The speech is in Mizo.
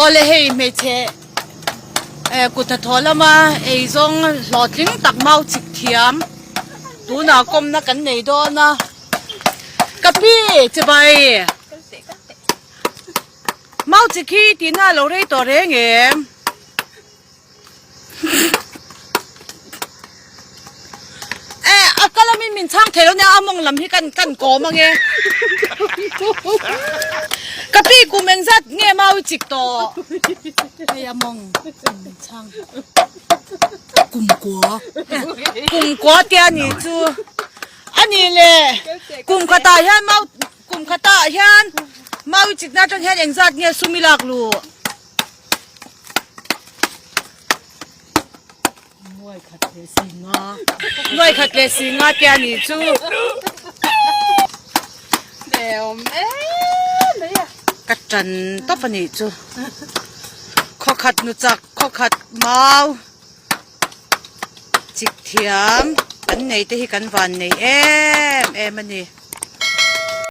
Awle hei hmeichhe eh kut hnathawh lama eizawng hlawhtling tak mau chik thiam tunah kawmna kan nei dawn a ka pi chibai mau chik hi tihna a lo rei tawh reng em. Eh, a kalamin min chhang thei lo nia, a mawng lam hi kan kan kawm ange. Ka pi kum engzat nge mau i chik tawh? Hei a mawng min chhang. Kum kua. Kum kua te a nih chu. A nih le, kum khatah hian mau kum khatah hian mau i chikna atang hian engzat nge sum i lak luh? Nuai khat leh si nga. Nuai khat leh si nga te a nih chu. Hneawm em mai a. Ka tan tawp a nih chu. Khaw khat nu chak, khaw khat mau chik thiam kan nei te hi kan van nei em em a ni.